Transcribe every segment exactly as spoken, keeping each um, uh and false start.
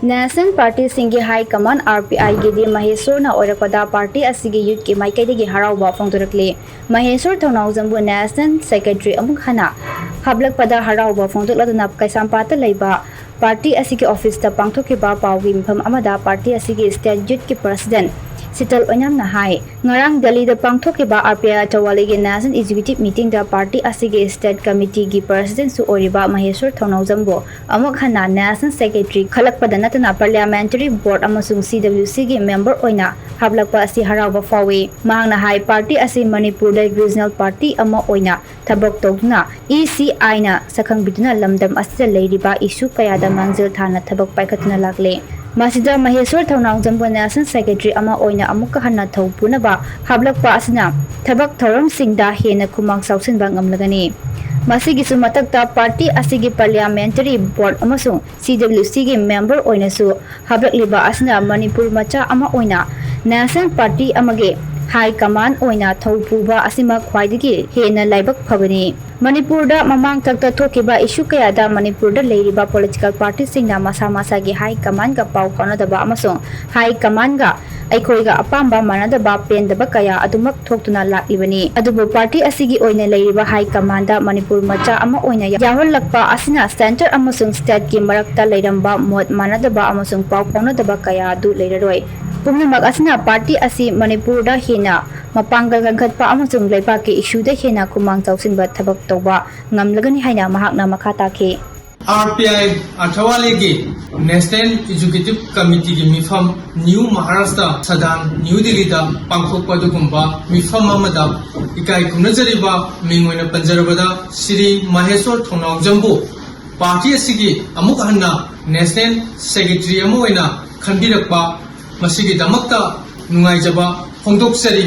National ꯄꯥꯔꯇꯤꯁꯤꯡꯒꯤ ꯍꯥꯏ common R P ꯑꯥꯏꯒꯤ ꯗꯤ ꯃꯍꯦꯁꯣꯔꯅ ꯑꯣꯏꯔꯛꯄꯗ party ꯑꯁꯤꯒꯤ ꯌꯨꯠꯀꯤ ꯃꯥꯏꯀꯩꯗꯒꯤ ꯍꯔꯥꯎꯕ ꯐꯣꯡꯗꯣꯔꯛꯂꯤ꯫ ꯃꯍꯦꯁꯣꯔ ꯊꯧꯅꯥꯎꯖꯝꯕꯨ ꯅꯦꯁꯅꯦꯜ ꯁꯦꯀ꯭ꯔꯦꯇꯔꯤ ꯑꯃꯨꯛ ꯍꯟꯅ ꯍꯥꯞꯂꯛꯄꯗ ꯍꯔꯥꯎꯕ ꯐꯣꯡꯗꯣꯛꯂꯗꯨꯅ ꯀꯩꯁꯥꯝꯄꯥꯠꯇ ꯂꯩꯕ ꯄꯥꯔꯇꯤ ꯑꯁꯤꯒꯤ ꯑꯣꯐꯤꯁꯇ ꯄꯥꯡꯊꯣꯛꯈꯤꯕ ꯄꯥꯎꯒꯤ ꯃꯤꯐꯝ ꯑꯃꯗ ꯄꯥꯔꯇꯤ ꯑꯁꯤꯒꯤ ꯁ꯭ꯇꯦꯠ ꯌꯨꯠꯀꯤ ꯄ꯭ꯔꯁꯤꯗꯦꯟꯠ ꯁꯤꯇꯜ ꯑꯣꯏꯅꯥꯝꯅ ꯍꯥꯏ꯫ ꯉꯔꯥꯡ ꯗꯦꯜꯂꯤꯗ ꯄꯥꯡꯊꯣꯛꯈꯤꯕ ꯑꯥꯔ ꯄꯤ ꯑꯥꯏ ꯑꯆꯧꯋꯥꯂꯤꯒꯤ ꯅꯦꯁꯅꯦꯜ ꯑꯦꯛꯖꯤꯀ꯭ꯌꯨꯇꯤꯚ ꯃꯤꯇꯤꯡꯗ ꯄꯥꯔꯇꯤ ꯑꯁꯤꯒꯤ ꯁ꯭ꯇꯦꯠ ꯀꯃꯤꯇꯤꯒꯤ ꯄ꯭ꯔꯁꯤꯗꯦꯟꯠꯁꯨ ꯑꯣꯏꯔꯤꯕ ꯃꯍꯦꯁꯣꯔ ꯊꯧꯅꯥꯎꯖꯝꯕꯨ ꯑꯃꯨꯛ ꯍꯟꯅ ꯅꯦꯁꯅꯦꯜ ꯁꯦꯀ꯭ꯔꯦꯇꯔꯤ ꯈꯜꯂꯛꯄꯗ ꯅꯠꯇꯅ ꯄꯥꯔꯂꯤꯌꯥꯃꯦꯟꯇꯔꯤ ꯕꯣꯔꯗ ꯑꯃꯁꯨꯡ ꯁꯤ ꯗꯕ꯭ꯂꯤꯌꯨ ꯁꯤꯒꯤ ꯃꯦꯝꯕꯔ ꯑꯣꯏꯅ ꯍꯥꯞꯂꯛꯄ ꯑꯁꯤ ꯍꯔꯥꯎꯕ ꯐꯥꯎꯏ꯫ ꯃꯍꯥꯛꯅ ꯍꯥꯏ, ꯄꯥꯔꯇꯤ ꯑꯁꯤ ꯃꯅꯤꯄꯨꯔꯗ ꯔꯤꯖꯅꯦꯜ ꯄꯥꯔꯇꯤ ꯑꯃ ꯑꯣꯏꯅ ꯊꯕꯛ ꯇꯧꯗꯨꯅ ꯏ ꯁꯤ ꯑꯥꯏꯅ ꯁꯛꯈꯪꯕꯤꯗꯨꯅ ꯂꯝꯗꯝ ꯑꯁꯤꯗ ꯂꯩꯔꯤꯕ ꯏꯁꯨ ꯀꯌꯥꯗ ꯃꯥꯡꯖꯤꯜ ꯊꯥꯅ ꯊꯕꯛ ꯄꯥꯏꯈꯠꯇꯨꯅ ꯂꯥꯛꯂꯦ꯫ ꯃꯁꯤꯗ ꯃꯍꯦꯁꯣꯔ ꯊꯧꯅꯥꯎꯖꯝꯕꯨ ꯅꯦꯁꯅꯦꯜ ꯁꯦꯀ꯭ꯔꯦꯇꯔꯤ ꯑꯃ ꯑꯣꯏꯅ ꯑꯃꯨꯛꯀ ꯍꯟꯅ ꯊꯧ ꯄꯨꯅꯕ ꯍꯥꯞꯂꯛꯄ ꯑꯁꯤꯅ ꯊꯕꯛ ꯊꯧꯔꯝꯁꯤꯡꯗ ꯍꯦꯟꯅ ꯈꯨꯃꯥꯡ ꯆꯥꯎꯁꯤꯟꯕ ꯉꯝꯂꯒꯅꯤ꯫ ꯃꯁꯤꯒꯤꯁꯨ ꯃꯊꯛꯇ ꯄꯥꯔꯇꯤ ꯑꯁꯤꯒꯤ ꯄꯥꯔꯂꯤꯌꯥꯃꯦꯟꯇꯔꯤ ꯕꯣꯔꯗ ꯑꯃꯁꯨꯡ ꯁꯤ ꯗꯕ꯭ꯂꯤꯌꯨ ꯁꯤꯒꯤ ꯃꯦꯝꯕꯔ ꯑꯣꯏꯅꯁꯨ ꯍꯥꯞꯂꯛꯂꯤꯕ ꯑꯁꯤꯅ ꯃꯅꯤꯄꯨꯔ ꯃꯆꯥ ꯑꯃ ꯑꯣꯏꯅ ꯅꯦꯁꯅꯦꯜ ꯄꯥꯔꯇꯤ ꯑꯃꯒꯤ ꯍꯥꯏ ꯀꯃꯥꯟ ꯑꯣꯏꯅ ꯊꯧ ꯄꯨꯕ ꯑꯁꯤꯃꯛ ꯈ꯭ꯋꯥꯏꯗꯒꯤ ꯍꯦꯟꯅ ꯂꯥꯏꯕꯛ ꯐꯕꯅꯤ꯫ ꯃꯅꯤꯄꯨꯔꯗ ꯃꯃꯥꯡ ꯊꯛꯇ ꯊꯣꯛꯈꯤꯕ ꯏꯁꯨ ꯀꯌꯥꯗ ꯃꯅꯤꯄꯨꯔꯗ ꯂꯩꯔꯤꯕ ꯄꯣꯂꯤꯇꯤꯀꯦꯜ ꯄꯥꯔꯇꯤꯁꯤꯡꯅ ꯃꯁꯥ ꯃꯁꯥꯒꯤ ꯍꯥꯏ ꯀꯃꯥꯟꯒ ꯄꯥꯎ ꯐꯥꯎꯅꯗꯕ ꯑꯃꯁꯨꯡ ꯍꯥꯏ ꯀꯃꯥꯟꯒ ꯑꯩꯈꯣꯏꯒ ꯑꯄꯥꯝꯕ ꯃꯥꯟꯅꯗꯕ ꯄꯦꯟꯗꯕ ꯀꯌꯥ ꯑꯗꯨꯃꯛ ꯊꯣꯛꯇꯨꯅ ꯂꯥꯛꯂꯤꯕꯅꯤ꯫ ꯑꯗꯨꯕꯨ ꯄꯥꯔꯇꯤ ꯑꯁꯤꯒꯤ ꯑꯣꯏꯅ ꯂꯩꯔꯤꯕ ꯍꯥꯏ ꯀꯃꯥꯟꯗ ꯃꯅꯤꯄꯨꯔ ꯃꯆꯥ ꯑꯃ ꯑꯣꯏꯅ ꯌꯥꯎꯍꯜꯂꯛꯄ ꯑꯁꯤꯅ ꯁꯦꯟꯇꯔ ꯑꯃꯁꯨꯡ ꯁ꯭ꯇꯦꯠꯀꯤ ꯃꯔꯛꯇ ꯂꯩꯔꯝꯕ ꯃꯣꯠ ꯃꯥꯟꯅꯗꯕ ꯑꯃꯁꯨꯡ ꯄꯥꯎ ꯐꯥꯎꯅꯗꯕ ꯀꯌꯥ ꯑꯗꯨ ꯂꯩꯔꯔꯣꯏ꯫ ꯄꯨꯝꯅꯃꯛ ꯑꯁꯤꯅ ꯄꯥꯔꯇꯤ ꯑꯁꯤ ꯃꯅꯤꯄꯨꯔꯗ ꯍꯦꯟꯅ ꯃꯄꯥꯡꯒꯜ ꯀꯟꯈꯠꯄ ꯑꯃꯁꯨꯡ ꯂꯩꯕꯥꯛꯀꯤ ꯏꯁꯨꯗ ꯍꯦꯟꯅ ꯈꯨꯃꯥꯡ ꯆꯥꯎꯁꯤꯟꯕ ꯊꯕꯛ ꯇꯧꯕ ꯉꯝꯂꯒꯅꯤ ꯍꯥꯏꯅ ꯃꯍꯥꯛꯅ ꯃꯈꯥ ꯇꯥꯈꯤ꯫ ꯑꯥꯔ ꯄꯤ ꯑꯥꯏ ꯑꯊꯋꯥꯂꯦꯒꯤ ꯅꯦꯁꯅꯦꯜ ꯑꯦꯛꯖꯤꯀ꯭ꯌꯨꯇꯤꯚ ꯀꯃꯤꯇꯤꯒꯤ ꯃꯤꯐꯝ ꯅ꯭ꯌꯨ ꯃꯍꯥꯔꯥꯁꯇ꯭ꯔ ꯁꯗꯥꯟ ꯅ꯭ꯌꯨ ꯗꯤꯜꯂꯤꯗ ꯄꯥꯡꯊꯣꯛꯄ ꯑꯗꯨꯒꯨꯝꯕ ꯃꯤꯐꯝ ꯑꯃꯗ ꯏꯀꯥꯏ ꯈꯨꯝꯅꯖꯔꯤꯕ ꯃꯤꯡ ꯑꯣꯏꯅ ꯄꯟꯖꯔꯕꯗ ꯁ꯭ꯔꯤ ꯃꯍꯦꯁꯣꯔ ꯊꯧꯅꯥꯎꯖꯝꯕꯨ ꯄꯥꯔꯇꯤ ꯑꯁꯤꯒꯤ ꯑꯃꯨꯛ ꯍꯟꯅ ꯅꯦꯁꯅꯦꯜ ꯁꯦꯀ꯭ꯔꯦꯇꯔꯤ ꯑꯃ ꯑꯣꯏꯅ ꯈꯟꯕꯤꯔꯛꯄ ꯃꯁꯤꯒꯤꯗꯃꯛꯇ ꯅꯨꯡꯉꯥꯏꯖꯕ ꯐꯣꯡꯗꯣꯛꯆꯔꯤ꯫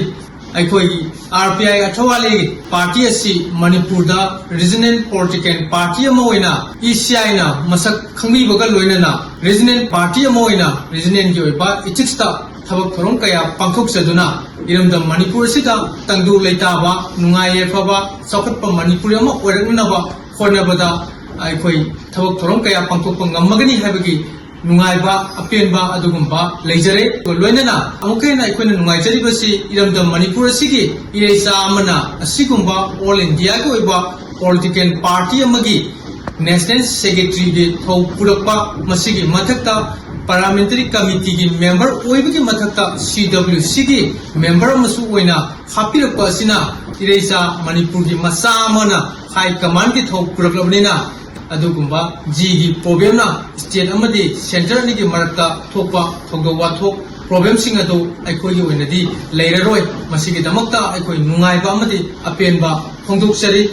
ꯑꯩꯈꯣꯏꯒꯤ ꯑꯥꯔ ꯄꯤ ꯑꯥꯏ ꯑꯊꯋꯥꯂꯦ ꯄꯥꯔꯇꯤ ꯑꯁꯤ ꯃꯅꯤꯄꯨꯔꯗ ꯔꯤꯖꯅꯦꯜ ꯄꯣꯂꯤꯇꯤꯀꯦꯜ ꯄꯥꯔꯇꯤ ꯑꯃ ꯑꯣꯏꯅ ꯏ ꯁꯤ ꯑꯥꯏꯅ ꯃꯁꯛ ꯈꯪꯕꯤꯕꯒ ꯂꯣꯏꯅꯅ ꯔꯤꯖꯅꯦꯜ ꯄꯥꯔꯇꯤ ꯑꯃ ꯑꯣꯏꯅ ꯔꯤꯖꯅꯦꯜꯒꯤ ꯑꯣꯏꯕ ꯏꯊꯤꯛꯁꯇ ꯊꯕꯛ ꯊꯧꯔꯝ ꯀꯌꯥ ꯄꯥꯡꯊꯣꯛꯆꯗꯨꯅ ꯏꯔꯝꯗꯝ ꯃꯅꯤꯄꯨꯔ ꯑꯁꯤꯗ ꯇꯪꯗꯨ ꯂꯩꯇꯥꯕ, ꯅꯨꯡꯉꯥꯏ ꯌꯥꯏꯐꯕ, ꯆꯥꯎꯈꯠꯄ ꯃꯅꯤꯄꯨꯔ ꯑꯃ ꯑꯣꯏꯔꯛꯅꯅꯕ ꯍꯣꯠꯅꯕꯗ ꯑꯩꯈꯣꯏ ꯊꯕꯛ ꯊꯧꯔꯝ ꯀꯌꯥ ꯄꯥꯡꯊꯣꯛꯄ ꯉꯝꯃꯒꯅꯤ ꯍꯥꯏꯕꯒꯤ ꯅꯨꯡꯉꯥꯏꯕ, ꯑꯄꯦꯟꯕ ꯑꯗꯨꯒꯨꯝꯕ ꯂꯩꯖꯔꯦ꯫ ꯂꯣꯏꯅꯅ ꯑꯃꯨꯛꯀ ꯍꯦꯟꯅ ꯑꯩꯈꯣꯏꯅ ꯅꯨꯡꯉꯥꯏꯖꯔꯤꯕꯁꯤ ꯏꯔꯝꯗꯝ ꯃꯅꯤꯄꯨꯔ ꯑꯁꯤꯒꯤ ꯏꯔꯩꯆꯥ ꯑꯃꯅ ꯑꯁꯤꯒꯨꯝꯕ all India ꯒꯤ ꯑꯣꯏꯕ political party ꯑꯃꯒꯤ national secretary ꯒꯤ ꯊꯧ ꯄꯨꯔꯛꯄ, ꯃꯁꯤꯒꯤ ꯃꯊꯛꯇ parliamentary committee ꯒꯤ member ꯑꯣꯏꯕꯒꯤ ꯃꯊꯛꯇ C W C ꯒꯤ member ꯑꯃꯁꯨ ꯑꯣꯏꯅ ꯍꯥꯞꯄꯤꯔꯛꯄ ꯑꯁꯤꯅ ꯏꯔꯩꯆꯥ ꯃꯅꯤꯄꯨꯔꯒꯤ ꯃꯆꯥ ꯑꯃꯅ high command ꯀꯤ ꯊꯧ ꯄꯨꯔꯛꯂꯕꯅꯤꯅ ꯑꯗꯨꯒꯨꯝꯕ ꯖꯤꯒꯤ problem ꯅ state ꯑꯃꯗꯤ centre ꯑꯅꯤꯒꯤ ꯃꯔꯛꯇ ꯊꯣꯛꯄ ꯊꯧꯗꯣꯛ ꯋꯥꯊꯣꯛ problem ꯁꯤꯡ ꯑꯗꯨ ꯑꯩꯈꯣꯏꯒꯤ ꯑꯣꯏꯅꯗꯤ ꯂꯩꯔꯔꯣꯏ꯫ ꯃꯁꯤꯒꯤꯗꯃꯛꯇ ꯑꯩꯈꯣꯏ ꯅꯨꯡꯉꯥꯏꯕ ꯑꯃꯗꯤ ꯑꯄꯦꯟꯕ ꯐꯣꯡꯗꯣꯛꯆꯔꯤ꯫